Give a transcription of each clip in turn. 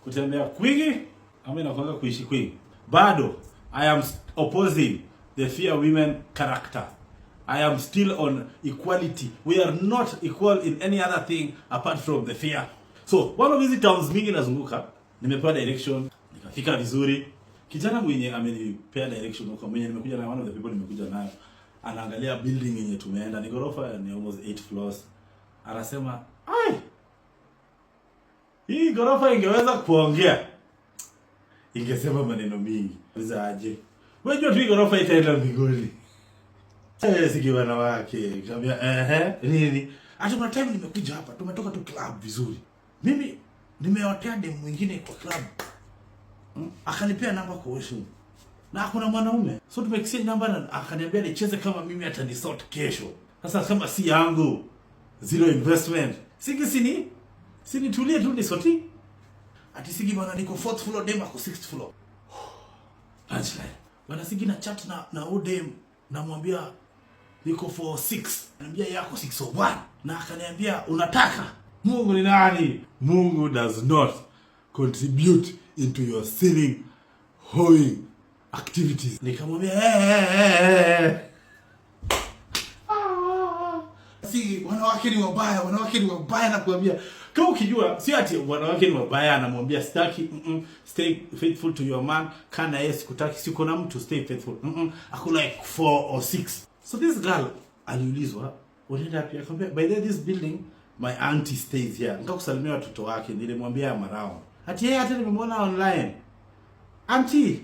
Kutembea kwingi ama inakuanga kuishi kwingi. Bado I am opposing the fear women character. I am still on equality. We are not equal in any other thing apart from the fear. So one of hizi towns mingi nazunguka, nimepewa direction, nikafika vizuri. Kijana mwenye amenipea direction huko, mwenye nimekuja na one of the people nimekuja nayo, anaangalia building yenye tumeenda, ni ghorofa, ni almost 8 floors. Anasema, "Ai, hii ghorofa ingeweza kuongea, ingesema maneno mingi." Uliza aje? "Unajua tu hii ghorofa itaenda mbinguni." Eh, siki wanawake. Nikamwambia, "Ehe, nini?" "Hata kuna time nimekuja hapa, tumetoka tu club vizuri. Mimi nimeotea dem mwingine kwa club. Akanipea namba kwa washroom. Na hakuna mwanaume. So tumeexchange namba na akaniambia nicheze kama mimi atanisort kesho. Sasa kama si yangu, zero investment. Siki sini tulie tu nisort. Ati sigi bwana, niko fourth floor, dem ako sixth floor." Punchline. Bwana sigi na chat na huyu dem, namwambia niko 46. Ananiambia yako 601. Na akaniambia, 'Unataka?' Mungu ni nani? Mungu does not contribute into your sinning hoeing activities. Nikamwambia, "Hey, hey, hey, hey." Ah. Si wanawake ni wabaya, wanawake ni wabaya nakuambia. Kama ukijua si ati wanawake ni wabaya, anamwambia sitaki, stay faithful to your man, kana yeye sikutaki, siko na mtu, stay faithful. Ako like 4 or 6. So this girl aliulizwa, "Unaenda wapi?" Akamwambia, "By the way, this building, my auntie stays here. Nikakusalimia watoto wake, nilimwambia marao." Ati yeye hata nimemwona online. "Auntie,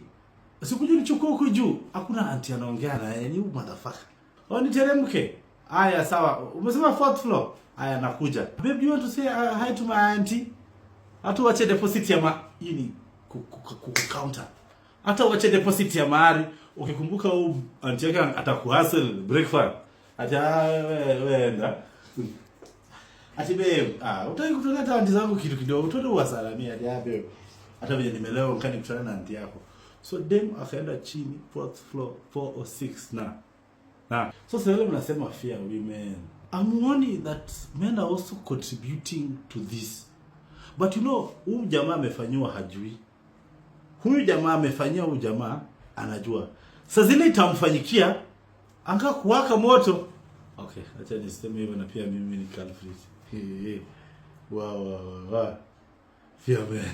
sikuja nichukue huku juu." Hakuna auntie anaongea na yeye, ni huyu motherfucker. "Oh, niteremke. Aya, sawa. Umesema fourth floor. Aya, nakuja. Babe, do you want to say hi to my auntie?" Hata uache deposit ya ma hii ni ku counter. Hata uache deposit ya mahari, ukikumbuka huyu auntie yake atakuhustle breakfast. Ati, "Ah, wewe wewe enda." Ati, "Babe, ah, utaki kutoleta auntie zangu kitu kidogo, utende uwasalamie." Ati, "Ah, babe. Hata vile nimelewa nkani kutana na auntie yako." So dem akaenda chini fourth floor 406 na. So sasa ile mnasema fear women. Amuoni that men are also contributing to this. But you know, huyu jamaa amefanyiwa hajui. Huyu jamaa amefanyia, huyu jamaa anajua. Sasa zile itamfanyikia anga kuwaka moto. Okay, acha niseme hivyo na pia mimi ni culprit. Hey, hey. Wa wa wa wa. Fear men.